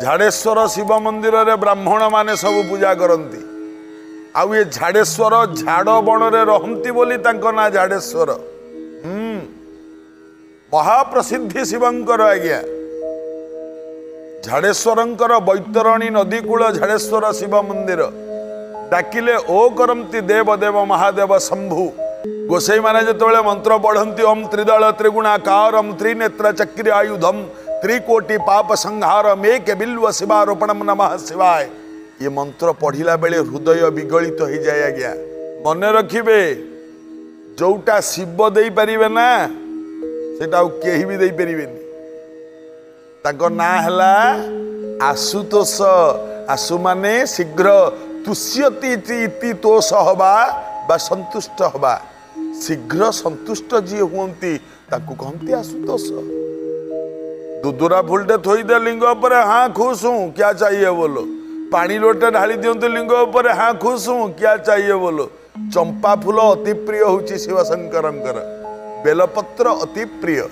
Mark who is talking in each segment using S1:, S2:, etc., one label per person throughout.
S1: ଝାଡ଼େଶ୍ୱର ଶିବ ମନ୍ଦିରରେ ବ୍ରାହ୍ମଣମାନେ ସବୁ ପୂଜା କରନ୍ତି। ଆଉ ଏ ଝାଡ଼େଶ୍ୱର ଝାଡ଼ ବଣରେ ରହନ୍ତି ବୋଲି ତାଙ୍କ ନାଁ ଝାଡ଼େଶ୍ୱର। ମହାପ୍ରସିଦ୍ଧି ଶିବଙ୍କର ଆଜ୍ଞା। ଝାଡ଼େଶ୍ୱରଙ୍କର ବୈତରଣୀ ନଦୀକୂଳ ଝାଡ଼େଶ୍ୱର ଶିବ ମନ୍ଦିର। ଡାକିଲେ ଓ କରନ୍ତି ଦେବ ଦେବ ମହାଦେବ ଶମ୍ଭୁ। ଗୋସାଇମାନେ ଯେତେବେଳେ ମନ୍ତ୍ର ପଢ଼ନ୍ତି, ଓମ୍ ତ୍ରିଦଳ ତ୍ରିଗୁଣାକାରମ୍ ତ୍ରିନେତ୍ର ଚକ୍ରି ଆୟୁଧମ୍ ତ୍ରିକୋଟି ପାପ ସଂହାର ମେକ ବିଲ୍ୱ ଶିବାରୋପଣମ୍ ନମଃ ଶିବାୟ। ଏ ମନ୍ତ୍ର ପଢ଼ିଲା ବେଳେ ହୃଦୟ ବିଗଳିତ ହେଇଯାଏ ଆଜ୍ଞା। ମନେ ରଖିବେ, ଯୋଉଟା ଶିବ ଦେଇପାରିବେ ନା, ସେଟା ଆଉ କେହି ବି ଦେଇପାରିବେନି। ତାଙ୍କ ନାଁ ହେଲା ଆଶୁତୋଷ। ଆଶୁ ମାନେ ଶୀଘ୍ର, ତୁଷ୍ୟତି ଇତି ତୋଷ ହବା ବା ସନ୍ତୁଷ୍ଟ ହବା। ଶୀଘ୍ର ସନ୍ତୁଷ୍ଟ ଯିଏ ହୁଅନ୍ତି ତାଙ୍କୁ କହନ୍ତି ଆଶୁତୋଷ। ଦୁଦୁରା ଫୁଲଟେ ଥୋଇଦେ ଲିଙ୍ଗ ଉପରେ, ହଁ ଖୁସ ହୁଁ କ୍ୟା ଚାହିଏ ବୋଲୋ। ପାଣି ଲୋଟେ ଢାଳି ଦିଅନ୍ତୁ ଲିଙ୍ଗ ଉପରେ, ହଁ ଖୁସ ହୁଁ କ୍ୟା ଚାହିଏ ବୋଲୋ। ଚମ୍ପା ଫୁଲ ଅତି ପ୍ରିୟ ହେଉଛି ଶିବଶଙ୍କରଙ୍କର। ବେଲପତ୍ର ଅତି ପ୍ରିୟ,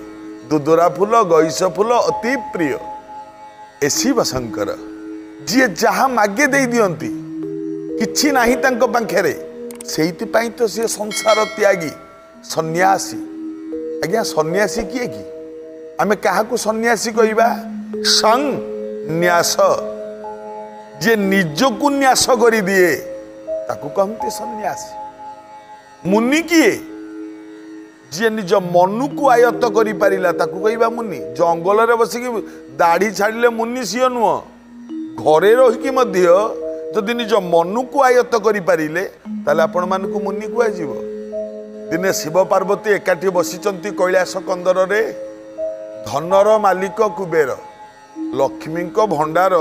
S1: ଦୁଦୁରା ଫୁଲ, ଗଇସ ଫୁଲ ଅତି ପ୍ରିୟ ଏ ଶିବଶଙ୍କର। ଯିଏ ଯାହା ମାଗେ ଦେଇ ଦିଅନ୍ତି, କିଛି ନାହିଁ ତାଙ୍କ ପାଖରେ। ସେଇଥିପାଇଁ ତ ସିଏ ସଂସାର ତ୍ୟାଗୀ ସନ୍ନ୍ୟାସୀ। ଆଜ୍ଞା ସନ୍ନ୍ୟାସୀ କିଏ କି? ଆମେ କାହାକୁ ସନ୍ନ୍ୟାସୀ କହିବା? ସଂନ୍ୟାସ, ଯିଏ ନିଜକୁ ନ୍ୟାସ କରିଦିଏ ତାକୁ କହନ୍ତି ସନ୍ନ୍ୟାସୀ। ମୁନି କିଏ? ଯିଏ ନିଜ ମନକୁ ଆୟତ୍ତ କରିପାରିଲା ତାକୁ କହିବା ମୁନି। ଜଙ୍ଗଲରେ ବସିକି ଦାଢ଼ି ଛାଡ଼ିଲେ ମୁନି ସିଏ ନୁହଁ। ଘରେ ରହିକି ମଧ୍ୟ ଯଦି ନିଜ ମନକୁ ଆୟତ୍ତ କରିପାରିଲେ ତାହେଲେ ଆପଣମାନଙ୍କୁ ମୁନି କୁହାଯିବ। ଦିନେ ଶିବ ପାର୍ବତୀ ଏକାଠି ବସିଛନ୍ତି କୈଳାସ କନ୍ଦରରେ। ଧନର ମାଲିକ କୁବେର, ଲକ୍ଷ୍ମୀଙ୍କ ଭଣ୍ଡାର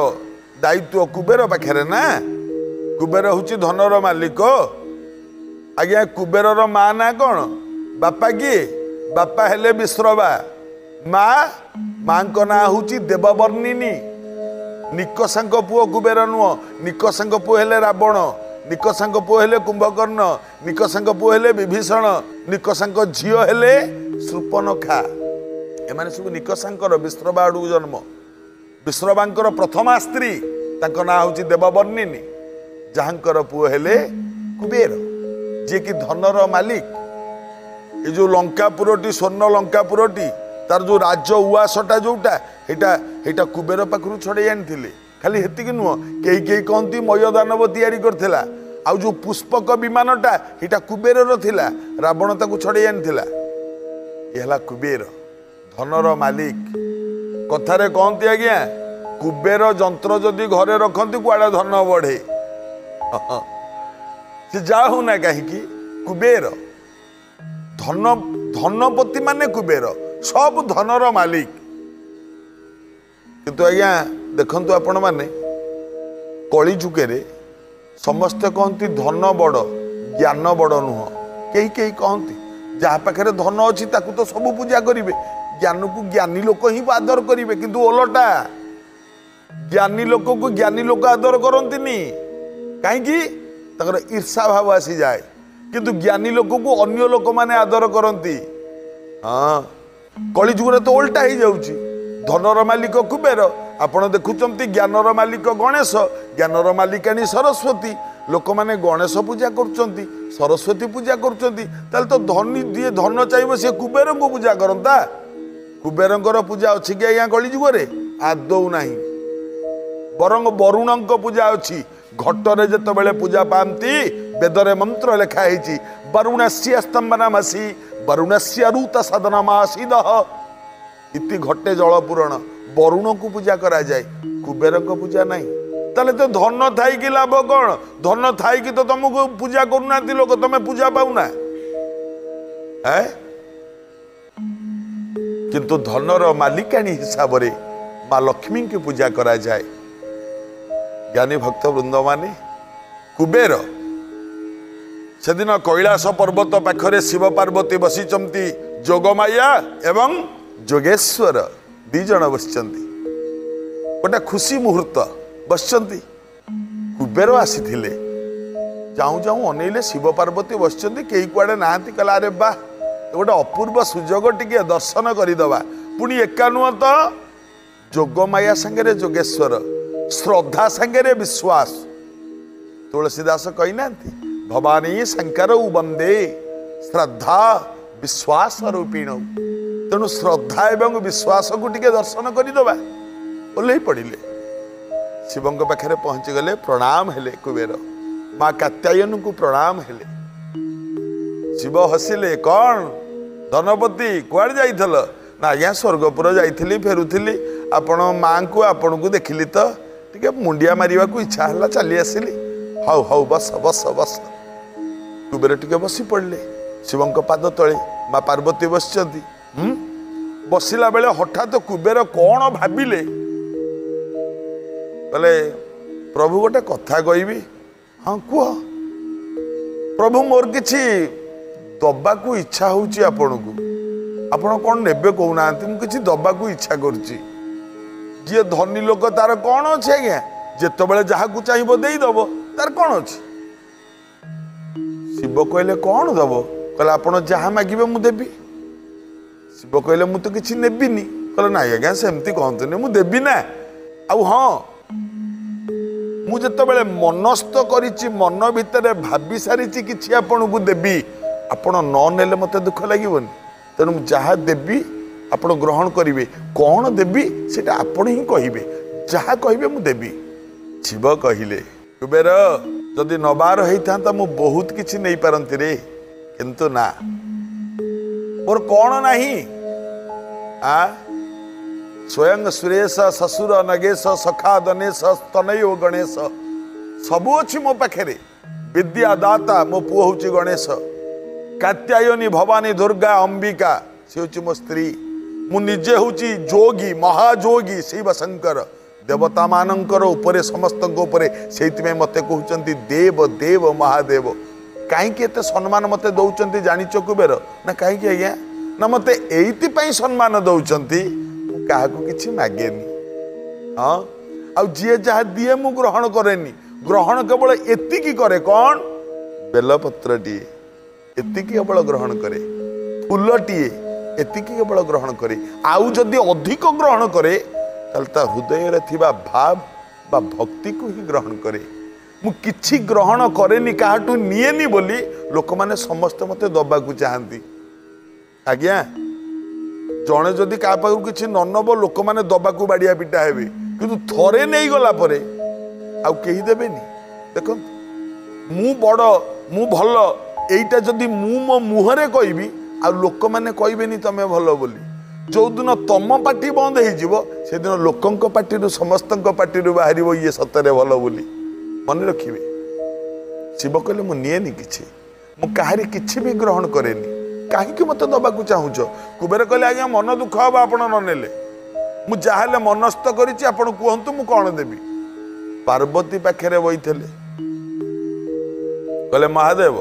S1: ଦାୟିତ୍ୱ କୁବେର ପାଖରେ ନା। କୁବେର ହେଉଛି ଧନର ମାଲିକ। ଆଜ୍ଞା କୁବେରର ମା ନା କ'ଣ? ବାପା କିଏ? ବାପା ହେଲେ ବିଶ୍ରବା। ମା, ମାଙ୍କ ନାଁ ହେଉଛି ଦେବବର୍ଣ୍ଣିନୀ। ନିକଷାଙ୍କ ପୁଅ କୁବେର ନୁହଁ, ନିକଷାଙ୍କ ପୁଅ ହେଲେ ରାବଣ, ନିକଷାଙ୍କ ପୁଅ ହେଲେ କୁମ୍ଭକର୍ଣ୍ଣ, ନିକଷାଙ୍କ ପୁଅ ହେଲେ ବିଭୀଷଣ, ନିକଷାଙ୍କ ଝିଅ ହେଲେ ଶୂର୍ପଣଖା। ଏମାନେ ସବୁ ନିକଷାଙ୍କର ବିଶ୍ରବା ଆଡ଼କୁ ଜନ୍ମ। ବିଶ୍ରବାଙ୍କର ପ୍ରଥମା ସ୍ତ୍ରୀ, ତାଙ୍କ ନାଁ ହେଉଛି ଦେବବର୍ଣ୍ଣିନୀ, ଯାହାଙ୍କର ପୁଅ ହେଲେ କୁବେର, ଯିଏକି ଧନର ମାଲିକ। ଏ ଯେଉଁ ଲଙ୍କାପୁରଟି, ସ୍ୱର୍ଣ୍ଣ ଲଙ୍କାପୁରଟି, ତାର ଯେଉଁ ରାଜ ଉଆସଟା ଯେଉଁଟା, ହେଇଟା କୁବେର ପାଖରୁ ଛଡ଼େଇ ଆଣିଥିଲେ। ଖାଲି ହେତିକି ନୁହଁ, କେହି କେହି କହନ୍ତି ମୟ ଦାନବ ତିଆରି କରିଥିଲା। ଆଉ ଯେଉଁ ପୁଷ୍ପକ ବିମାନଟା, ହେଇଟା କୁବେରର ଥିଲା, ରାବଣ ତାକୁ ଛଡ଼େଇ ଆଣିଥିଲା। ଏ ହେଲା କୁବେର, ଧନର ମାଲିକ। କଥାରେ କହନ୍ତି ଆଜ୍ଞା, କୁବେର ଯନ୍ତ୍ର ଯଦି ଘରେ ରଖନ୍ତି କୁଆଡ଼େ ଧନ ବଢ଼େ। ସେ ଯାହା ହଉନା କାହିଁକି, କୁବେର ଧନ, ଧନପତି ମାନେ କୁବେର, ସବୁ ଧନର ମାଲିକ। କିନ୍ତୁ ଆଜ୍ଞା ଦେଖନ୍ତୁ ଆପଣମାନେ, କଳି ଯୁଗରେ ସମସ୍ତେ କହନ୍ତି ଧନ ବଡ଼, ଜ୍ଞାନ ବଡ଼ ନୁହଁ। କେହି କେହି କହନ୍ତି ଯାହା ପାଖରେ ଧନ ଅଛି ତାକୁ ତ ସବୁ ପୂଜା କରିବେ, ଜ୍ଞାନକୁ ଜ୍ଞାନୀ ଲୋକ ହିଁ ଆଦର କରିବେ। କିନ୍ତୁ ଓଲଟା, ଜ୍ଞାନୀ ଲୋକକୁ ଜ୍ଞାନୀ ଲୋକ ଆଦର କରନ୍ତିନି। କାହିଁକି? ତାଙ୍କର ଈର୍ଷା ଭାବ ଆସିଯାଏ। କିନ୍ତୁ ଜ୍ଞାନୀ ଲୋକକୁ ଅନ୍ୟ ଲୋକମାନେ ଆଦର କରନ୍ତି। ହଁ, କଳିଯୁଗରେ ତ ଓଲଟା ହେଇଯାଉଛି। ଧନର ମାଲିକ କୁବେର, ଆପଣ ଦେଖୁଛନ୍ତି ଜ୍ଞାନର ମାଲିକ ଗଣେଶ, ଜ୍ଞାନର ମାଲିକାଣୀ ସରସ୍ୱତୀ। ଲୋକମାନେ ଗଣେଶ ପୂଜା କରୁଛନ୍ତି, ସରସ୍ୱତୀ ପୂଜା କରୁଛନ୍ତି। ତାହେଲେ ତ ଧନୀ ଯିଏ ଧନ ଚାହିଁବ ସିଏ କୁବେରଙ୍କୁ ପୂଜା କରନ୍ତା। କୁବେରଙ୍କର ପୂଜା ଅଛି କି ଆଜ୍ଞା କଳିଯୁଗରେ? ଆଦୌ ନାହିଁ। ବରଂ ବରୁଣଙ୍କ ପୂଜା ଅଛି। ଘଟରେ ଯେତେବେଳେ ପୂଜା ପାଆନ୍ତି, ବେଦରେ ମନ୍ତ୍ର ଲେଖା ହେଇଛି, ବରୁଣସ୍ୟ ସ୍ତମ୍ଭନମସି ବରୁଣସ୍ୟ ଋତ ସଦନମାସିଦଃ ଇତି ଘଟେ ଜଳପୂରଣ। ବରୁଣକୁ ପୂଜା କରାଯାଏ, କୁବେରଙ୍କ ପୂଜା ନାହିଁ। ତାହେଲେ ତ ଧନ ଥାଇକି ଲାଭ କ'ଣ? ଧନ ଥାଇକି ତ ତମକୁ ପୂଜା କରୁନାହାନ୍ତି ଲୋକ, ତମେ ପୂଜା ପାଉନା। କିନ୍ତୁ ଧନର ମାଲିକାଣୀ ହିସାବରେ ମା ଲକ୍ଷ୍ମୀଙ୍କୁ ପୂଜା କରାଯାଏ। ଜ୍ଞାନୀ ଭକ୍ତ ବୃନ୍ଦମାନେ, କୁବେର ସେଦିନ କୈଳାସ ପର୍ବତ ପାଖରେ ଶିବ ପାର୍ବତୀ ବସିଛନ୍ତି, ଯୋଗମାୟା ଏବଂ ଯୋଗେଶ୍ୱର ଦି ଜଣ ବସିଛନ୍ତି। ଗୋଟେ ଖୁସି ମୁହୂର୍ତ୍ତ, ବସିଛନ୍ତି। କୁବେର ଆସିଥିଲେ, ଯାଉଁ ଯାଉଁ ଅନେଇଲେ ଶିବ ପାର୍ବତୀ ବସିଛନ୍ତି, କେହି କୁଆଡ଼େ ନାହାନ୍ତି। କହିଲେ ଆରେ ବାহ, ଗୋଟେ ଅପୂର୍ବ ସୁଯୋଗ, ଟିକେ ଦର୍ଶନ କରିଦେବା। ପୁଣି ଏକା ନୁହଁ ତ, ଯୋଗମାୟା ସାଙ୍ଗରେ ଯୋଗେଶ୍ୱର। ଶ୍ରଦ୍ଧା ସାଙ୍ଗରେ ବିଶ୍ୱାସ। ତୁଳସୀଦାସ କହିନାହାନ୍ତି, ଭବାନୀ ଶଙ୍କର ବନ୍ଦେ ଶ୍ରଦ୍ଧା ବିଶ୍ୱାସ ରୂପିଣ। ତେଣୁ ଶ୍ରଦ୍ଧା ଏବଂ ବିଶ୍ୱାସକୁ ଟିକେ ଦର୍ଶନ କରିଦେବା। ଓହ୍ଲେଇ ପଡ଼ିଲେ, ଶିବଙ୍କ ପାଖରେ ପହଞ୍ଚିଗଲେ, ପ୍ରଣାମ ହେଲେ କୁବେର, ମା କାତ୍ୟାୟନଙ୍କୁ ପ୍ରଣାମ ହେଲେ। ଶିବ ହସିଲେ, କ'ଣ ଧନପତି କୁଆଡ଼େ ଯାଇଥିଲ? ନା ଆଜ୍ଞା ସ୍ୱର୍ଗପୁର ଯାଇଥିଲି, ଫେରୁଥିଲି, ଆପଣ ମାଆଙ୍କୁ ଆପଣଙ୍କୁ ଦେଖିଲି ତ ଟିକେ ମୁଣ୍ଡିଆ ମାରିବାକୁ ଇଚ୍ଛା ହେଲା, ଚାଲି ଆସିଲି। ହଉ ହଉ ବସ ବସ ବସ। କୁବେର ଟିକେ ବସି ପଡ଼ିଲେ ଶିବଙ୍କ ପାଦ ତଳେ, ମା ପାର୍ବତୀ ବସିଛନ୍ତି। ବସିଲା ବେଳେ ହଠାତ୍ କୁବେର କ'ଣ ଭାବିଲେ, କହିଲେ ପ୍ରଭୁ ଗୋଟେ କଥା କହିବି? ହଁ କୁହ। ପ୍ରଭୁ ମୋର କିଛି ଦବାକୁ ଇଚ୍ଛା ହେଉଛି ଆପଣଙ୍କୁ, ଆପଣ କ'ଣ ନେବେ କହୁନାହାନ୍ତି, ମୁଁ କିଛି ଦବାକୁ ଇଚ୍ଛା କରୁଛି। ଯିଏ ଧନୀ ଲୋକ ତାର କ'ଣ ଅଛି ଆଜ୍ଞା, ଯେତେବେଳେ ଯାହାକୁ ଚାହିଁବ ଦେଇଦେବ, ତାର କ'ଣ ଅଛି। ଶିବ କହିଲେ କ'ଣ ଦବ? କହିଲେ ଆପଣ ଯାହା ମାଗିବେ ମୁଁ ଦେବି। ଶିବ କହିଲେ ମୁଁ ତ କିଛି ନେବିନି। କହିଲେ ନାଇଁ ଆଜ୍ଞା ସେମିତି କହନ୍ତୁନି, ମୁଁ ଦେବି ନା। ଆଉ ହଁ, ମୁଁ ଯେତେବେଳେ ମନସ୍ଥ କରିଛି, ମନ ଭିତରେ ଭାବି ସାରିଛି କିଛି ଆପଣଙ୍କୁ ଦେବି, ଆପଣ ନ ନେଲେ ମୋତେ ଦୁଃଖ ଲାଗିବନି। ତେଣୁ ମୁଁ ଯାହା ଦେବି ଆପଣ ଗ୍ରହଣ କରିବେ, କ'ଣ ଦେବି ସେଇଟା ଆପଣ ହିଁ କହିବେ, ଯାହା କହିବେ ମୁଁ ଦେବି। ଶିବ କହିଲେ କୁବେର ଯଦି ନବାର ହେଇଥାନ୍ତା ମୁଁ ବହୁତ କିଛି ନେଇପାରନ୍ତି ରେ, କିନ୍ତୁ ନା, ମୋର କ'ଣ ନାହିଁ। ଆ ସ୍ୱୟଂ ସୁରେଶ ଶ୍ୱଶୁର ନଗେଶ ସଖା ଦନେଶ ସ୍ତନୟ ଗଣେଶ, ସବୁ ଅଛି ମୋ ପାଖରେ। ବିଦ୍ୟା ଦାତା ମୋ ପୁଅ ହେଉଛି ଗଣେଶ, କାତ୍ୟାୟନୀ ଭବାନୀ ଦୁର୍ଗା ଅମ୍ବିକା ସେ ହେଉଛି ମୋ ସ୍ତ୍ରୀ, ମୁଁ ନିଜେ ହେଉଛି ଯୋଗୀ ମହାଯୋଗୀ ଶିବ ଶଙ୍କର, ଦେବତାମାନଙ୍କର ଉପରେ ସମସ୍ତଙ୍କ ଉପରେ, ସେଇଥିପାଇଁ ମୋତେ କହୁଛନ୍ତି ଦେବ ଦେବ ମହାଦେବ। କାହିଁକି ଏତେ ସମ୍ମାନ ମୋତେ ଦେଉଛନ୍ତି ଜାଣିଛ କୁବେର? ନା କାହିଁକି ଆଜ୍ଞା? ନା ମୋତେ ଏଇଥିପାଇଁ ସମ୍ମାନ ଦେଉଛନ୍ତି, ମୁଁ କାହାକୁ କିଛି ମାଗେନି। ହଁ, ଆଉ ଯିଏ ଯାହା ଦିଏ ମୁଁ ଗ୍ରହଣ କରେନି, ଗ୍ରହଣ କେବଳ ଏତିକି କରେ, କ'ଣ? ବେଲପତ୍ରଟିଏ ଏତିକି କେବଳ ଗ୍ରହଣ କରେ, ଫୁଲଟିଏ ଏତିକି କେବଳ ଗ୍ରହଣ କରେ। ଆଉ ଯଦି ଅଧିକ ଗ୍ରହଣ କରେ ତାହେଲେ ତା ହୃଦୟରେ ଥିବା ଭାବ ବା ଭକ୍ତିକୁ ହିଁ ଗ୍ରହଣ କରେ। ମୁଁ କିଛି ଗ୍ରହଣ କରେନି, କାହାଠୁ ନିଏନି ବୋଲି ଲୋକମାନେ ସମସ୍ତେ ମୋତେ ଦବାକୁ ଚାହାନ୍ତି। ଆଜ୍ଞା ଜଣେ ଯଦି କାହା ପାଖରୁ କିଛି ନ ନେବ ଲୋକମାନେ ଦବାକୁ ବାଡ଼ିଆ ପିଟା ହେବେ, କିନ୍ତୁ ଥରେ ନେଇଗଲା ପରେ ଆଉ କେହି ଦେବେନି। ଦେଖନ୍ତୁ ମୁଁ ବଡ଼, ମୁଁ ଭଲ, ଏଇଟା ଯଦି ମୁଁ ମୋ ମୁହଁରେ କହିବି ଆଉ ଲୋକମାନେ କହିବେନି ତମେ ଭଲ ବୋଲି। ଯେଉଁଦିନ ତମ ପାଟି ବନ୍ଦ ହେଇଯିବ ସେଦିନ ଲୋକଙ୍କ ପାଟିରୁ, ସମସ୍ତଙ୍କ ପାଟିରୁ ବାହାରିବ ଇଏ ସତରେ ଭଲ ବୋଲି। ମନେ ରଖିବେ, ଶିବ କହିଲେ ମୁଁ ନିଏନି କିଛି, ମୁଁ କାହାରି କିଛି ବି ଗ୍ରହଣ କରେନି, କାହିଁକି ମୋତେ ଦବାକୁ ଚାହୁଁଛ? କୁବେର କହିଲେ ଆଜ୍ଞା ମନ ଦୁଃଖ ହବ ଆପଣ ନ ନେଲେ, ମୁଁ ଯାହାହେଲେ ମନସ୍ଥ କରିଛି, ଆପଣ କୁହନ୍ତୁ ମୁଁ କ'ଣ ଦେବି। ପାର୍ବତୀ ପାଖରେ ବଇଥିଲେ, କହିଲେ ମହାଦେବ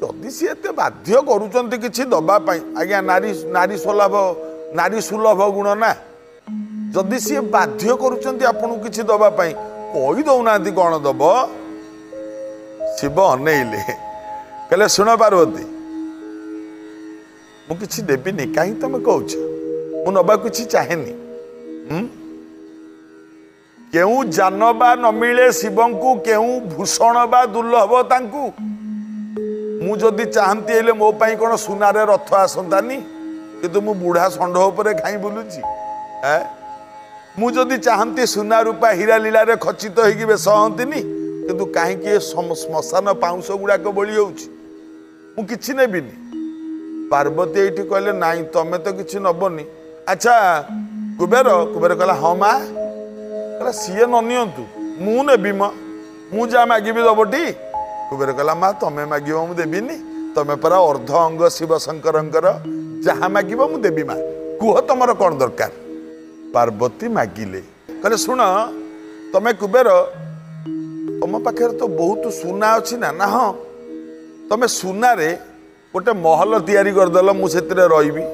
S1: ଯଦି ସିଏ ଏତେ ବାଧ୍ୟ କରୁଛନ୍ତି କିଛି ଦବା ପାଇଁ, ଆଜ୍ଞା ନାରୀ ନାରୀ ସୁଲଭ, ନାରୀ ସୁଲଭ ଗୁଣ ନା, ଯଦି ସିଏ ବାଧ୍ୟ କରୁଛନ୍ତି ଆପଣଙ୍କୁ କିଛି ଦବା ପାଇଁ, କହି ଦଉନାହାନ୍ତି କ'ଣ ଦବ। ଶିବ ଅନେଇଲେ, କହିଲେ ଶୁଣ ପାର୍ବତୀ, ମୁଁ କିଛି ଦେବିନି, କାହିଁକି ତମେ କହୁଛ? ମୁଁ ନବାକୁ କିଛି ଚାହେଁନି। କେଉଁ ଯାନ ବା ନ ମିଳେ ଶିବଙ୍କୁ, କେଉଁ ଭୂଷଣ ବା ଦୁର୍ଲଭ ତାଙ୍କୁ। ମୁଁ ଯଦି ଚାହାନ୍ତି ହେଲେ ମୋ ପାଇଁ କ'ଣ ସୁନାରେ ରଥ ଆସନ୍ତାନି, କିନ୍ତୁ ମୁଁ ବୁଢ଼ା ଷଣ୍ଢ ଉପରେ କାହିଁ ବୁଲୁଛି? ମୁଁ ଯଦି ଚାହାନ୍ତି ସୁନା ରୂପା ହୀରା ଲୀଳାରେ ଖଚିତ ହେଇକି ବେଶ ହଅନ୍ତିନି, କିନ୍ତୁ କାହିଁକି ଏ ଶ୍ମଶାନ ପାଉଁଶ ଗୁଡ଼ାକ ବଳି ହେଉଛି? ମୁଁ କିଛି ନେବିନି। ପାର୍ବତୀ ଏଇଠି କହିଲେ ନାଇଁ ତମେ ତ କିଛି ନବନି। ଆଚ୍ଛା କୁବେର, କୁବେର କହିଲା ହଁ ମା। କହିଲା ସିଏ ନ ନିଅନ୍ତୁ, ମୁଁ ନେବି ମା, ମୁଁ ଯାହା ମାଗିବି ଦବଟି? କୁବେର କହିଲା ମା ତମେ ମାଗିବ ମୁଁ ଦେବିନି, ତମେ ପରା ଅର୍ଦ୍ଧ ଅଙ୍ଗ ଶିବ ଶଙ୍କରଙ୍କର, ଯାହା ମାଗିବ ମୁଁ ଦେବି ମା, କୁହ ତମର କ'ଣ ଦରକାର। ପାର୍ବତୀ ମାଗିଲେ, କହିଲେ ଶୁଣ ତମେ କୁବେର, ତମ ପାଖରେ ତ ବହୁତ ସୁନା ଅଛି ନା? ନା ହଁ। ତମେ ସୁନାରେ ଗୋଟେ ମହଲ ତିଆରି କରିଦେଲ, ମୁଁ ସେଥିରେ ରହିବି।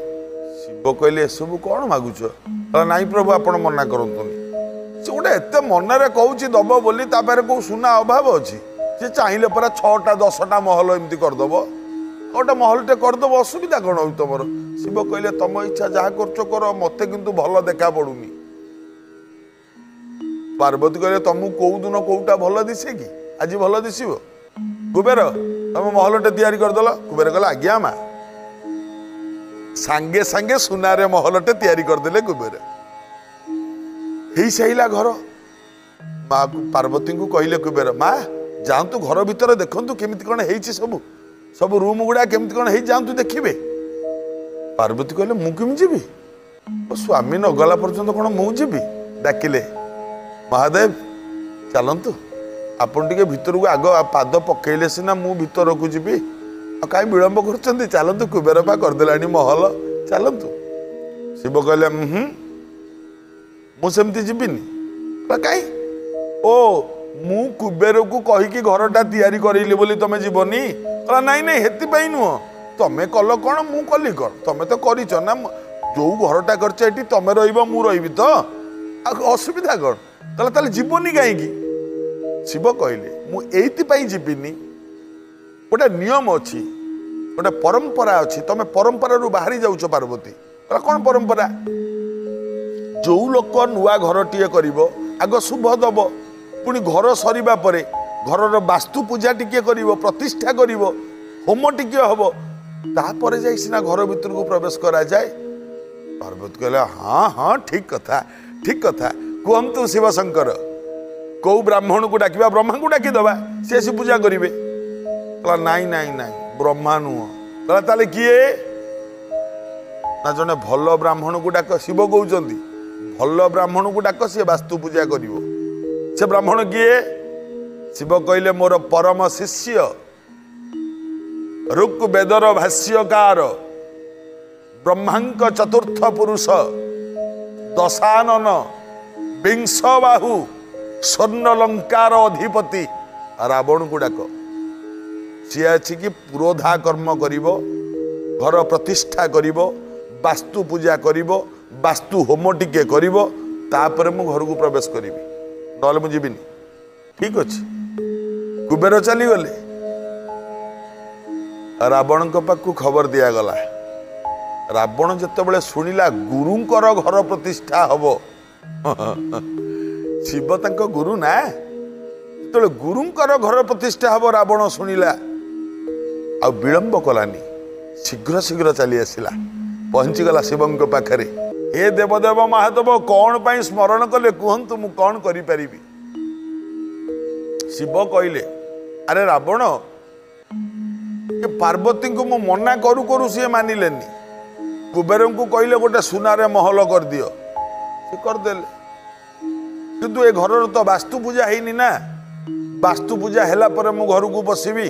S1: ଶିବ କହିଲେ ଏସବୁ କ'ଣ ମାଗୁଛ? କହିଲା ନାଇଁ ପ୍ରଭୁ ଆପଣ ମନା କରନ୍ତୁନି, ସେ ଗୋଟେ ଏତେ ମନରେ କହୁଛି ଦବ ବୋଲି, ତା ପାଖରେ କୋଉ ସୁନା ଅଭାବ ଅଛି? ସେ ଚାହିଁଲେ ପରା 6ଟା 10ଟା ମହଲ ଏମିତି କରିଦେବ, ଗୋଟେ ମହଲଟେ କରିଦେବ, ଅସୁବିଧା କ'ଣ ହଉଛି ତମର? ଶିବ କହିଲେ ତମ ଇଚ୍ଛା ଯାହା କରୁଛ କର, ମୋତେ କିନ୍ତୁ ଭଲ ଦେଖା ପଡ଼ୁନି। ପାର୍ବତୀ କହିଲେ, ତମକୁ କୋଉ ଦିନ କୋଉଟା ଭଲ ଦିଶେ କି? ଆଜି ଭଲ ଦିଶିବ? କୁବେର, ତମେ ମହଲଟେ ତିଆରି କରିଦେଲ। କୁବେର କହିଲା, ଆଜ୍ଞା ମା। ସାଙ୍ଗେ ସାଙ୍ଗେ ସୁନାରେ ମହଲଟେ ତିଆରି କରିଦେଲେ କୁବେର। ହେଇସାରିଲା ଘର। ମା ପାର୍ବତୀଙ୍କୁ କହିଲେ କୁବେର, ମା ଯାଆନ୍ତୁ ଘର ଭିତରେ ଦେଖନ୍ତୁ କେମିତି କ'ଣ ହେଇଛି, ସବୁ ସବୁ ରୁମ୍ ଗୁଡ଼ା କେମିତି କ'ଣ ହେଇ, ଯାଆନ୍ତୁ ଦେଖିବେ। ପାର୍ବତୀ କହିଲେ, ମୁଁ କେମିତି ଯିବି? ମୋ ସ୍ୱାମୀ ନଗଲା ପର୍ଯ୍ୟନ୍ତ କ'ଣ ମୁଁ ଯିବି? ଡାକିଲେ, ମହାଦେବ ଚାଲନ୍ତୁ, ଆପଣ ଟିକେ ଭିତରକୁ ଆଗ ପାଦ ପକେଇଲେ ସିନା ମୁଁ ଭିତରକୁ ଯିବି। ଆଉ କାହିଁ ବିଳମ୍ବ କରୁଛନ୍ତି? ଚାଲନ୍ତୁ, କୁବେର ପା କରିଦେଲାଣି ମହଲ, ଚାଲନ୍ତୁ। ଶିବ କହିଲେ, ହୁଁ, ମୁଁ ସେମିତି ଯିବିନି। କାହିଁ? ଓ, ମୁଁ କୁବେରକୁ କହିକି ଘରଟା ତିଆରି କରିଲି ବୋଲି ତମେ ଯିବନି? କହିଲା, ନାଇଁ ନାଇଁ, ସେଥିପାଇଁ ନୁହଁ। ତମେ କଲ କ'ଣ, ମୁଁ କଲି କ'ଣ? ତମେ ତ କରିଛ ନା, ଯୋଉ ଘରଟା କରିଛ ଏଠି ତମେ ରହିବ, ମୁଁ ରହିବି ତ, ଆଉ ଅସୁବିଧା କ'ଣ? କହିଲା, ତାହେଲେ ଯିବନି କାହିଁକି? ଶିବ କହିଲେ, ମୁଁ ଏଇଥିପାଇଁ ଯିବିନି, ଗୋଟେ ନିୟମ ଅଛି, ଗୋଟେ ପରମ୍ପରା ଅଛି, ତମେ ପରମ୍ପରାରୁ ବାହାରି ଯାଉଛ ପାର୍ବତୀ। କହିଲା, କ'ଣ ପରମ୍ପରା? ଯୋଉ ଲୋକ ନୂଆ ଘରଟିଏ କରିବ ଆଗ ଶୁଭ ଦବ, ପୁଣି ଘର ସରିବା ପରେ ଘରର ବାସ୍ତୁ ପୂଜା ଟିକିଏ କରିବ, ପ୍ରତିଷ୍ଠା କରିବ, ହୋମ ଟିକିଏ ହବ, ତାପରେ ଯାଇ ସିନା ଘର ଭିତରକୁ ପ୍ରବେଶ କରାଯାଏ। ପାର୍ବତୀ କହିଲେ, ହଁ ହଁ, ଠିକ କଥା, ଠିକ କଥା। କୁହନ୍ତୁ ଶିବଶଙ୍କର, କୋଉ ବ୍ରାହ୍ମଣକୁ ଡାକିବା? ବ୍ରହ୍ମାଙ୍କୁ ଡାକିଦେବା, ସେ ଆସି ପୂଜା କରିବେ। କହିଲା, ନାଇଁ ନାଇଁ ନାଇଁ, ବ୍ରହ୍ମା ନୁହଁ। କହିଲା, ତାହେଲେ କିଏ? ନା, ଜଣେ ଭଲ ବ୍ରାହ୍ମଣକୁ ଡାକ। ଶିବ କହୁଛନ୍ତି, ଭଲ ବ୍ରାହ୍ମଣକୁ ଡାକ, ସିଏ ବାସ୍ତୁ ପୂଜା କରିବ। ସେ ବ୍ରାହ୍ମଣ କିଏ? ଶିବ କହିଲେ, ମୋର ପରମ ଶିଷ୍ୟ, ଋକ୍ ବେଦର ଭାଷ୍ୟକାର, ବ୍ରହ୍ମାଙ୍କ ଚତୁର୍ଥ ପୁରୁଷ, ଦଶାନନ, ବିଂଶବାହୁ, ସ୍ୱର୍ଣ୍ଣଲଙ୍କାର ଅଧିପତି ରାବଣକୁ ଡାକ। ସିଏ ଆସିକି ପୁରୋଧା କର୍ମ କରିବ, ଘର ପ୍ରତିଷ୍ଠା କରିବ, ବାସ୍ତୁ ପୂଜା କରିବ, ବାସ୍ତୁ ହୋମ ଟିକେ କରିବ, ତାପରେ ମୁଁ ଘରକୁ ପ୍ରବେଶ କରିବି, ନହେଲେ ମୁଁ ଯିବିନି। ଠିକ ଅଛି। କୁବେର ଚାଲିଗଲେ। ରାବଣଙ୍କ ପାଖକୁ ଖବର ଦିଆଗଲା। ରାବଣ ଯେତେବେଳେ ଶୁଣିଲା ଗୁରୁଙ୍କର ଘର ପ୍ରତିଷ୍ଠା ହବ, ଶିବ ତାଙ୍କ ଗୁରୁ ନା, ଯେତେବେଳେ ଗୁରୁଙ୍କର ଘର ପ୍ରତିଷ୍ଠା ହବ ରାବଣ ଶୁଣିଲା, ଆଉ ବିଳମ୍ବ କଲାନି, ଶୀଘ୍ର ଶୀଘ୍ର ଚାଲି ଆସିଲା, ପହଞ୍ଚିଗଲା ଶିବଙ୍କ ପାଖରେ। ହେ ଦେବଦେବ ମହାଦେବ, କ'ଣ ପାଇଁ ସ୍ମରଣ କଲେ କୁହନ୍ତୁ, ମୁଁ କ'ଣ କରିପାରିବି? ଶିବ କହିଲେ, ଆରେ ରାବଣ, ଏ ପାର୍ବତୀଙ୍କୁ ମୁଁ ମନା କରୁ କରୁ ସିଏ ମାନିଲେନି। କୁବେରଙ୍କୁ କହିଲେ ଗୋଟେ ସୁନାରେ ମହଲ କରିଦିଅ, ସେ କରିଦେଲେ। କିନ୍ତୁ ଏ ଘରର ତ ବାସ୍ତୁ ପୂଜା ହେଇନି ନା, ବାସ୍ତୁ ପୂଜା ହେଲା ପରେ ମୁଁ ଘରକୁ ବସିବି।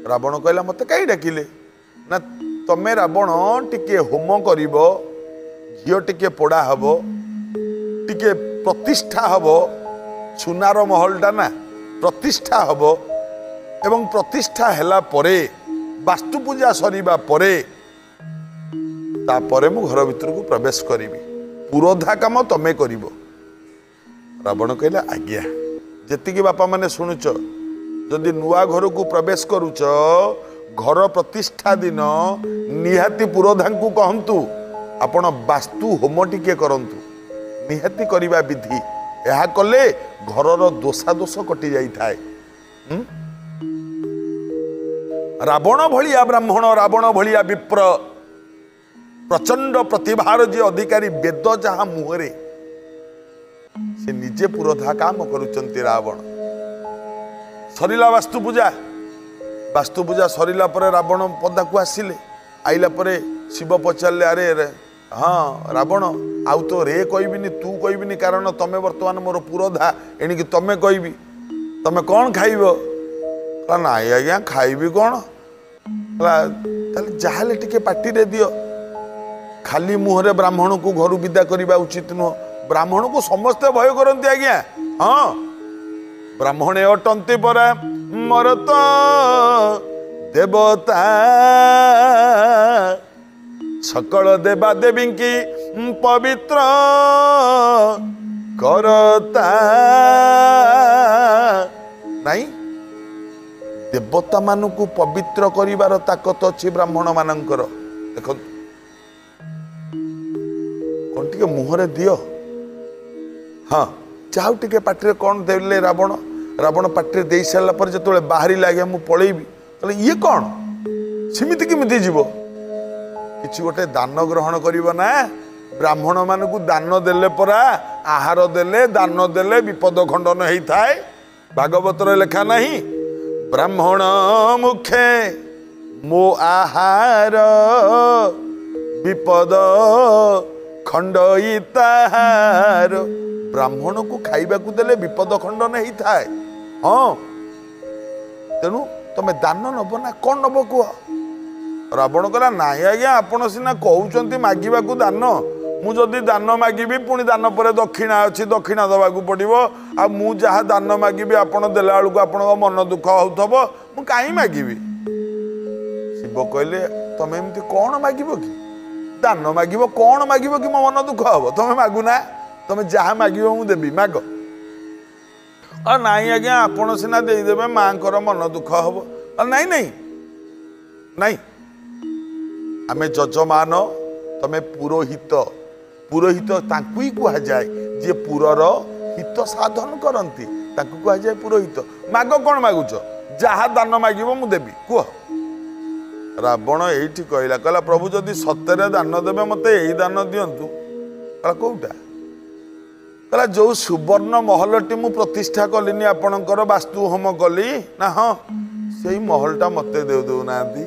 S1: ରାବଣ କହିଲା, ମୋତେ କାହିଁ ଡାକିଲେ? ନା, ତମେ ରାବଣ ଟିକେ ହୋମ କରିବ, ଘିଅ ଟିକେ ପୋଡ଼ା ହବ, ଟିକେ ପ୍ରତିଷ୍ଠା ହବ, ସୁନାର ମହଲଟା ନା ପ୍ରତିଷ୍ଠା ହବ, ଏବଂ ପ୍ରତିଷ୍ଠା ହେଲା ପରେ ବାସ୍ତୁ ପୂଜା ସରିବା ପରେ ତାପରେ ମୁଁ ଘର ଭିତରକୁ ପ୍ରବେଶ କରିବି। ପୁରୋଧା କାମ ତମେ କରିବ। ରାବଣ କହିଲା, ଆଜ୍ଞା। ଯେତିକି ବାପାମାନେ ଶୁଣୁଛ, ଯଦି ନୂଆ ଘରକୁ ପ୍ରବେଶ କରୁଛ, ଘର ପ୍ରତିଷ୍ଠା ଦିନ ନିହାତି ପୁରୋଧାଙ୍କୁ କହନ୍ତୁ ଆପଣ ବାସ୍ତୁ ହୋମ ଟିକେ କରନ୍ତୁ, ନିହାତି କରିବା ବିଧି। ଏହା କଲେ ଘରର ଦୋଷାଦୋଷ କଟି ଯାଇଥାଏ। ରାବଣ ଭଳିଆ ବ୍ରାହ୍ମଣ, ରାବଣ ଭଳିଆ ବିପ୍ର, ପ୍ରଚଣ୍ଡ ପ୍ରତିଭାର ଯିଏ ଅଧିକାରୀ, ବେଦ ଯାହା ମୁହଁରେ, ସେ ନିଜେ ପୁରୋଧା କାମ କରୁଛନ୍ତି ରାବଣ। ସରିଲା ବାସ୍ତୁ ପୂଜା। ବାସ୍ତୁ ପୂଜା ସରିଲା ପରେ ରାବଣ ପଦାକୁ ଆସିଲେ। ଆଇଲା ପରେ ଶିବ ପଚାରିଲେ, ଆରେ ହଁ ରାବଣ, ଆଉ ତ ରେ କହିବିନି, ତୁ କହିବିନି, କାରଣ ତମେ ବର୍ତ୍ତମାନ ମୋର ପୁରୋଧା, ଏଣିକି ତମେ କହିବି। ତମେ କ'ଣ ଖାଇବ? କହିଲା, ନାଇଁ ଆଜ୍ଞା, ଖାଇବି କ'ଣ? କହିଲା, ତାହେଲେ ଯାହାହେଲେ ଟିକେ ପାଟିରେ ଦିଅ। ଖାଲି ମୁହଁରେ ବ୍ରାହ୍ମଣକୁ ଘରୁ ବିଦା କରିବା ଉଚିତ ନୁହଁ। ବ୍ରାହ୍ମଣକୁ ସମସ୍ତେ ଭୟ କରନ୍ତି ଆଜ୍ଞା। ହଁ, ବ୍ରାହ୍ମଣେ ଅଟନ୍ତି ପରା ମୋର ତ ଦେବତା, ସକଳ ଦେବା ଦେବୀଙ୍କି ପବିତ୍ର କରତା। ନାଇଁ, ଦେବତାମାନଙ୍କୁ ପବିତ୍ର କରିବାର ତାକତ ଅଛି ବ୍ରାହ୍ମଣ ମାନଙ୍କର। ଦେଖନ୍ତୁ, କ'ଣ ଟିକେ ମୁହଁରେ ଦିଅ। ହଁ, ଯାଉ ଟିକେ ପାଟିରେ କ'ଣ ଦେଲେ ରାବଣ। ରାବଣ ପାଟିରେ ଦେଇ ସାରିଲା ପରେ ଯେତେବେଳେ ବାହାରିଲା, ଆଜ୍ଞା ମୁଁ ପଳେଇବି, ତାହେଲେ ଇଏ କ'ଣ ସେମିତି କେମିତି ଯିବ? କିଛି ଗୋଟେ ଦାନ ଗ୍ରହଣ କରିବ ନା। ବ୍ରାହ୍ମଣମାନଙ୍କୁ ଦାନ ଦେଲେ ପରା, ଆହାର ଦେଲେ, ଦାନ ଦେଲେ ବିପଦ ଖଣ୍ଡନ ହେଇଥାଏ। ଭାଗବତରେ ଲେଖା ନାହିଁ, ବ୍ରାହ୍ମଣ ମୁଖେ ମୋ ଆହାର ବିପଦ ଖଣ୍ଡଇ ତାହାର। ବ୍ରାହ୍ମଣକୁ ଖାଇବାକୁ ଦେଲେ ବିପଦ ଖଣ୍ଡନ ହେଇଥାଏ। ହଁ, ତେଣୁ ତମେ ଦାନ ନବ ନା କ'ଣ ନବ କୁହ? ରାବଣ କହିଲା, ନାଇଁ ଆଜ୍ଞା, ଆପଣ ସିନା କହୁଛନ୍ତି ମାଗିବାକୁ ଦାନ, ମୁଁ ଯଦି ଦାନ ମାଗିବି ପୁଣି ଦାନ ପରେ ଦକ୍ଷିଣା ଅଛି, ଦକ୍ଷିଣା ଦେବାକୁ ପଡ଼ିବ। ଆଉ ମୁଁ ଯାହା ଦାନ ମାଗିବି ଆପଣ ଦେଲା ବେଳକୁ ଆପଣଙ୍କ ମନ ଦୁଃଖ ହେଉଥିବ, ମୁଁ କାହିଁ ମାଗିବି? ଶିବ କହିଲେ, ତମେ ଏମିତି କ'ଣ ମାଗିବ କି? ଦାନ ମାଗିବ, କ'ଣ ମାଗିବ କି ମୋ ମନ ଦୁଃଖ ହବ? ତମେ ମାଗୁନା, ତମେ ଯାହା ମାଗିବ ମୁଁ ଦେବି, ମାଗ। ନାଇଁ ଆଜ୍ଞା, ଆପଣ ସିନା ଦେଇଦେବେ, ମାଙ୍କର ମନ ଦୁଃଖ ହବ। ନାଇଁ ନାଇଁ ନାଇଁ, ଆମେ ଯଜମାନ, ତମେ ପୁରୋହିତ। ପୁରୋହିତ ତାଙ୍କୁ ହିଁ କୁହାଯାଏ ଯିଏ ପୁରର ହିତ ସାଧନ କରନ୍ତି, ତାଙ୍କୁ କୁହାଯାଏ ପୁରୋହିତ। ମାଗ, କ'ଣ ମାଗୁଛ? ଯାହା ଦାନ ମାଗିବ ମୁଁ ଦେବି, କୁହ। ରାବଣ ଏଇଠି କହିଲା, କହିଲା ପ୍ରଭୁ ଯଦି ସତରେ ଦାନ ଦେବେ ମୋତେ ଏଇ ଦାନ ଦିଅନ୍ତୁ। କହିଲା କୋଉଟା? କହିଲା ଯୋଉ ସୁବର୍ଣ୍ଣ ମହଲଟି ମୁଁ ପ୍ରତିଷ୍ଠା କଲିନି ଆପଣଙ୍କର, ବାସ୍ତୁ ହୋମ କଲି ନା, ହଁ ସେଇ ମହଲଟା ମୋତେ ଦେଉ ଦେଉନାହାନ୍ତି।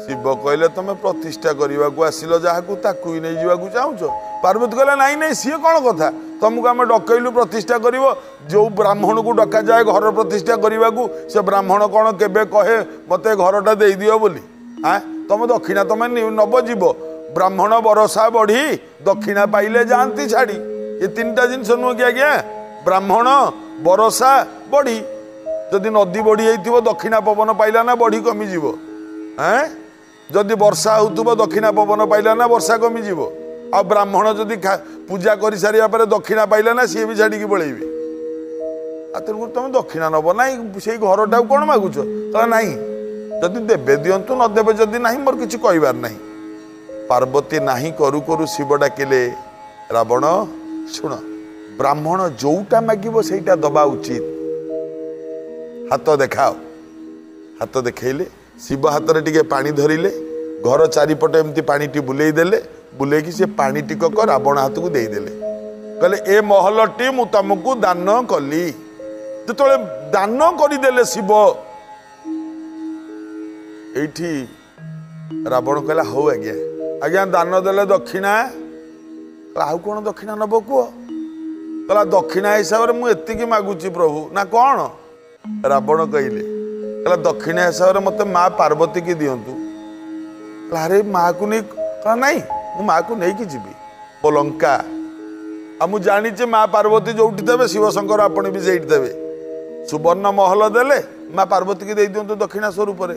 S1: ଶିବ କହିଲେ, ତମେ ପ୍ରତିଷ୍ଠା କରିବାକୁ ଆସିଲ ଯାହାକୁ, ତାକୁ ହିଁ ନେଇଯିବାକୁ ଚାହୁଁଛ? ପାର୍ବତୀ କହିଲା, ନାଇଁ ନାଇଁ, ସିଏ କ'ଣ କଥା, ତମକୁ ଆମେ ଡକେଇଲୁ ପ୍ରତିଷ୍ଠା କରିବ। ଯୋଉ ବ୍ରାହ୍ମଣକୁ ଡକାଯାଏ ଘର ପ୍ରତିଷ୍ଠା କରିବାକୁ, ସେ ବ୍ରାହ୍ମଣ କ'ଣ କେବେ କହେ ମୋତେ ଘରଟା ଦେଇଦିଅ ବୋଲି? ଆଁ, ତମ ଦକ୍ଷିଣା ତମେ ନବ ଯିବ। ବ୍ରାହ୍ମଣ ବରସା ବଢ଼ି ଦକ୍ଷିଣା ପାଇଲେ ଯାଆନ୍ତି ଛାଡ଼ି। ଏ ତିନିଟା ଜିନିଷ ନୁହଁ କି ଆଜ୍ଞା? ବ୍ରାହ୍ମଣ, ବରସା, ବଢ଼ି। ଯଦି ନଦୀ ବଢ଼ି ହେଇଥିବ ଦକ୍ଷିଣା ପବନ ପାଇଲା ନା ବଢ଼ି କମିଯିବ? ଏଁ, ଯଦି ବର୍ଷା ହେଉଥିବ ଦକ୍ଷିଣା ପବନ ପାଇଲା ନା ବର୍ଷା କମିଯିବ? ଆଉ ବ୍ରାହ୍ମଣ ଯଦି ପୂଜା କରିସାରିବା ପରେ ଦକ୍ଷିଣା ପାଇଲା ନା ସିଏ ବି ଛାଡ଼ିକି ପଳେଇବେ। ଆଉ ତେଣୁକରି ତମେ ଦକ୍ଷିଣା ନବ ନାଇଁ, ସେଇ ଘରଟାକୁ କ'ଣ ମାଗୁଛ? କହିଲା ନାଇଁ, ଯଦି ଦେବେ ଦିଅନ୍ତୁ, ନ ଦେବେ ଯଦି ନାହିଁ ମୋର କିଛି କହିବାର ନାହିଁ। ପାର୍ବତୀ ନାହିଁ କରୁ କରୁ ଶିବ ଡାକିଲେ, ରାବଣ ଶୁଣ, ବ୍ରାହ୍ମଣ ଯୋଉଟା ମାଗିବ ସେଇଟା ଦବା ଉଚିତ। ହାତ ଦେଖାଅ। ହାତ ଦେଖେଇଲେ, ଶିବ ହାତରେ ଟିକେ ପାଣି ଧରିଲେ, ଘର ଚାରିପଟେ ଏମିତି ପାଣିଟି ବୁଲେଇ ଦେଲେ, ବୁଲେଇକି ସେ ପାଣି ଟିକକ ରାବଣ ହାତକୁ ଦେଇଦେଲେ। କହିଲେ ଏ ମହଲଟି ମୁଁ ତମକୁ ଦାନ କଲି। ଯେତେବେଳେ ଦାନ କରିଦେଲେ ଶିବ, ଏଇଠି ରାବଣ କହିଲା, ହଉ ଆଜ୍ଞା, ଆଜ୍ଞା ଦାନ ଦେଲେ ଦକ୍ଷିଣା, ଆଉ କ'ଣ ଦକ୍ଷିଣା ନବ କୁହ? କହିଲା ଦକ୍ଷିଣା ହିସାବରେ ମୁଁ ଏତିକି ମାଗୁଛି ପ୍ରଭୁ। ନା କ'ଣ? ରାବଣ କହିଲେ, କହିଲା ଦକ୍ଷିଣା ହିସାବରେ ମୋତେ ମା ପାର୍ବତୀକି ଦିଅନ୍ତୁ। କହିଲା ଆରେ ମାଆକୁ ନେଇ? କହିଲା ନାଇଁ, ମୁଁ ମାଆକୁ ନେଇକି ଯିବି ମୋ ଲଙ୍କା। ଆଉ ମୁଁ ଜାଣିଛି ମା ପାର୍ବତୀ ଯୋଉଠି ଦେବେ ଶିବଶଙ୍କର ଆପଣ ବି ସେଇଠି ଦେବେ। ସୁବର୍ଣ୍ଣ ମହଲ ଦେଲେ ମା ପାର୍ବତୀକି ଦେଇ ଦିଅନ୍ତୁ ଦକ୍ଷିଣା ସ୍ୱରୂପରେ।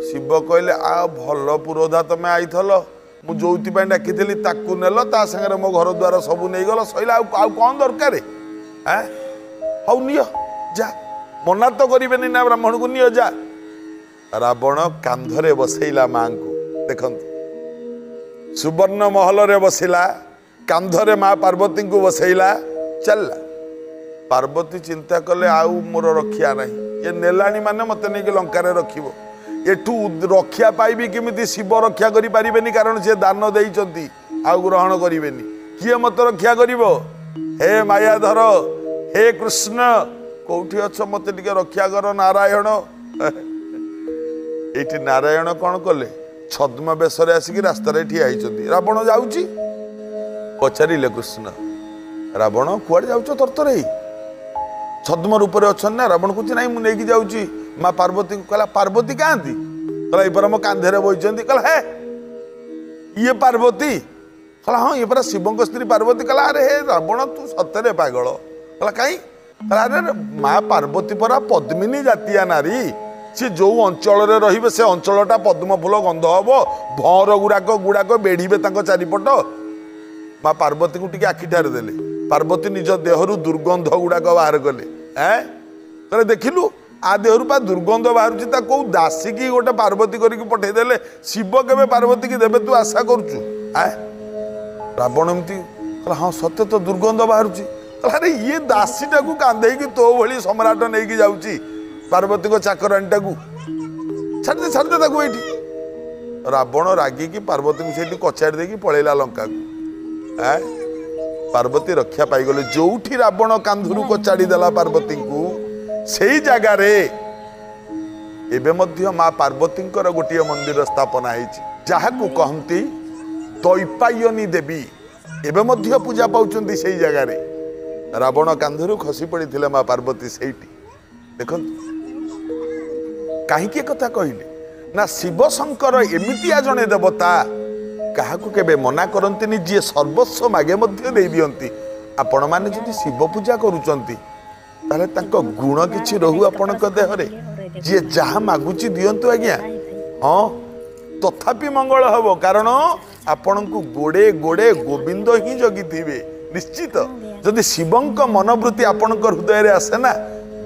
S1: ଶିବ କହିଲେ, ଆଉ ଭଲ ପୁରୋଧା ତମେ ଆଇଥଲ, ମୁଁ ଯୋଉଥିପାଇଁ ଡାକିଥିଲି ତାକୁ ନେଲ, ତା ସାଙ୍ଗରେ ମୋ ଘର ଦ୍ୱାର ସବୁ ନେଇଗଲ, ସଇଲା, ଆଉ ଆଉ କ'ଣ ଦରକାର? ଆଁ, ହଉ ନିଅ ଯା, ମନା ତ କରିବେନି ନା ବ୍ରାହ୍ମଣକୁ, ନିଅ ଯା। ରାବଣ କାନ୍ଧରେ ବସେଇଲା ମାଙ୍କୁ, ଦେଖନ୍ତୁ ସୁବର୍ଣ୍ଣ ମହଲରେ ବସିଲା, କାନ୍ଧରେ ମା ପାର୍ବତୀଙ୍କୁ ବସେଇଲା, ଚାଲିଲା। ପାର୍ବତୀ ଚିନ୍ତା କଲେ, ଆଉ ମୋର ରକ୍ଷା ନାହିଁ, ଇଏ ନେଲାଣି ମାନେ ମୋତେ ନେଇକି ଲଙ୍କାରେ ରଖିବ, ଏଠୁ ରକ୍ଷା ପାଇବି କେମିତି? ଶିବ ରକ୍ଷା କରିପାରିବେନି, କାରଣ ସିଏ ଦାନ ଦେଇଛନ୍ତି, ଆଉ ଗ୍ରହଣ କରିବେନି। କିଏ ମୋତେ ରକ୍ଷା କରିବ? ହେ ମାୟାଧର, ହେ କୃଷ୍ଣ, କୋଉଠି ଅଛ, ମୋତେ ଟିକେ ରକ୍ଷା କର ନାରାୟଣ। ଏଇଠି ନାରାୟଣ କ'ଣ କଲେ? ଛଦ୍ମ ବେଶରେ ଆସିକି ରାସ୍ତାରେ ଠିଆ ହେଇଛନ୍ତି। ରାବଣ ଯାଉଛି, ପଚାରିଲେ କୃଷ୍ଣ, ରାବଣ କୁଆଡ଼େ ଯାଉଛ ତରତର ହେଇ? ଛଦ୍ମ ରୂପରେ ଅଛନ୍ତି ନା। ରାବଣ କହୁଛି, ନାଇଁ ମୁଁ ନେଇକି ଯାଉଛି ମା ପାର୍ବତୀଙ୍କୁ। କହିଲା ପାର୍ବତୀ କାହାନ୍ତି? କହିଲା ଏଇ ପରା ମୋ କାନ୍ଧରେ ବଇଛନ୍ତି। କହିଲା ହେ ଇଏ ପାର୍ବତୀ? କହିଲା ହଁ, ଇଏ ପରା ଶିବଙ୍କ ସ୍ତ୍ରୀ ପାର୍ବତୀ। କହିଲା ଆରେ ହେ ରାବଣ, ତୁ ସତରେ ପାଗଳ। କହିଲା କାଇଁ? କହିଲା ଆରେ ମା ପାର୍ବତୀ ପରା ପଦ୍ମିନୀ ଜାତିଆ ନାରୀ, ସେ ଯୋଉ ଅଞ୍ଚଳରେ ରହିବେ ସେ ଅଞ୍ଚଳଟା ପଦ୍ମ ଫୁଲ ଗନ୍ଧ ହବ, ଭଅଁର ଗୁଡ଼ାକ ଗୁଡ଼ାକ ବେଢ଼ିବେ ତାଙ୍କ ଚାରିପଟ। ମା ପାର୍ବତୀଙ୍କୁ ଟିକେ ଆଖି ଠାରି ଦେଲେ, ପାର୍ବତୀ ନିଜ ଦେହରୁ ଦୁର୍ଗନ୍ଧ ଗୁଡ଼ାକ ବାହାର କଲେ। ଏଁ, କହିଲେ ଦେଖିଲୁ ଆ ଦେହରୁ ପା ଦୁର୍ଗନ୍ଧ ବାହାରୁଛି, ତା କୋଉ ଦାସୀକି ଗୋଟେ ପାର୍ବତୀ କରିକି ପଠେଇଦେଲେ, ଶିବ କେବେ ପାର୍ବତୀକି ଦେବେ ତୁ ଆଶା କରୁଛୁ? ଆଁ, ରାବଣ ଏମିତି କହିଲା, ହଁ ସତେ ତ ଦୁର୍ଗନ୍ଧ ବାହାରୁଛି। ଆରେ ଇଏ ଦାସୀଟାକୁ କାନ୍ଧେଇକି ତୋ ଭଳି ସମ୍ରାଟ ନେଇକି ଯାଉଛି, ପାର୍ବତୀଙ୍କ ଚାକରାଣୀଟାକୁ ଛାଡ଼ିଦେ, ଛାଡ଼ିଦେ ତାକୁ ଏଇଠି। ରାବଣ ରାଗିକି ପାର୍ବତୀଙ୍କୁ ସେଇଠି କଚାଡ଼ି ଦେଇକି ପଳେଇଲା ଲଙ୍କାକୁ। ପାର୍ବତୀ ରକ୍ଷା ପାଇଗଲେ। ଯୋଉଠି ରାବଣ କାନ୍ଧରୁ କଚାଡ଼ି ଦେଲା ପାର୍ବତୀଙ୍କୁ, ସେଇ ଜାଗାରେ ଏବେ ମଧ୍ୟ ମା ପାର୍ବତୀଙ୍କର ଗୋଟିଏ ମନ୍ଦିର ସ୍ଥାପନା ହେଇଛି, ଯାହାକୁ କହନ୍ତି ଦୈପାୟନୀ ଦେବୀ। ଏବେ ମଧ୍ୟ ପୂଜା ପାଉଛନ୍ତି ସେଇ ଜାଗାରେ। ରାବଣ କାନ୍ଧରୁ ଖସି ପଡ଼ିଥିଲେ ମା ପାର୍ବତୀ ସେଇଠି। ଦେଖନ୍ତୁ କାହିଁକି କଥା କହିଲେ ନା, ଶିବଶଙ୍କର ଏମିତିଆ ଜଣେ ଦେବତା, କାହାକୁ କେବେ ମନା କରନ୍ତିନି, ଯିଏ ସର୍ବସ୍ୱ ମାଗେ ମଧ୍ୟ ଦେଇଦିଅନ୍ତି। ଆପଣମାନେ ଯଦି ଶିବ ପୂଜା କରୁଛନ୍ତି, ତାହେଲେ ତାଙ୍କ ଗୁଣ କିଛି ରହୁ ଆପଣଙ୍କ ଦେହରେ। ଯିଏ ଯାହା ମାଗୁଛି ଦିଅନ୍ତୁ ଆଜ୍ଞା, ହଁ, ତଥାପି ମଙ୍ଗଳ ହବ, କାରଣ ଆପଣଙ୍କୁ ଗୋଡ଼େ ଗୋଡ଼େ ଗୋବିନ୍ଦ ହିଁ ଜଗିଥିବେ ନିଶ୍ଚିତ। ଯଦି ଶିବଙ୍କ ମନୋବୃତ୍ତି ଆପଣଙ୍କ ହୃଦୟରେ ଆସେ ନା,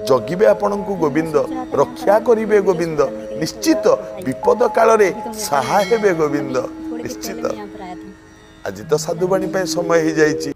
S1: ଜଗିବେ ଆପଣଙ୍କୁ ଗୋବିନ୍ଦ, ରକ୍ଷା କରିବେ ଗୋବିନ୍ଦ ନିଶ୍ଚିତ, ବିପଦ କାଳରେ ସାହା ହେବେ ଗୋବିନ୍ଦ ନିଶ୍ଚିତ। ଆଜି ତ ସାଧୁବାଣୀ ପାଇଁ ସମୟ ହେଇଯାଇଛି।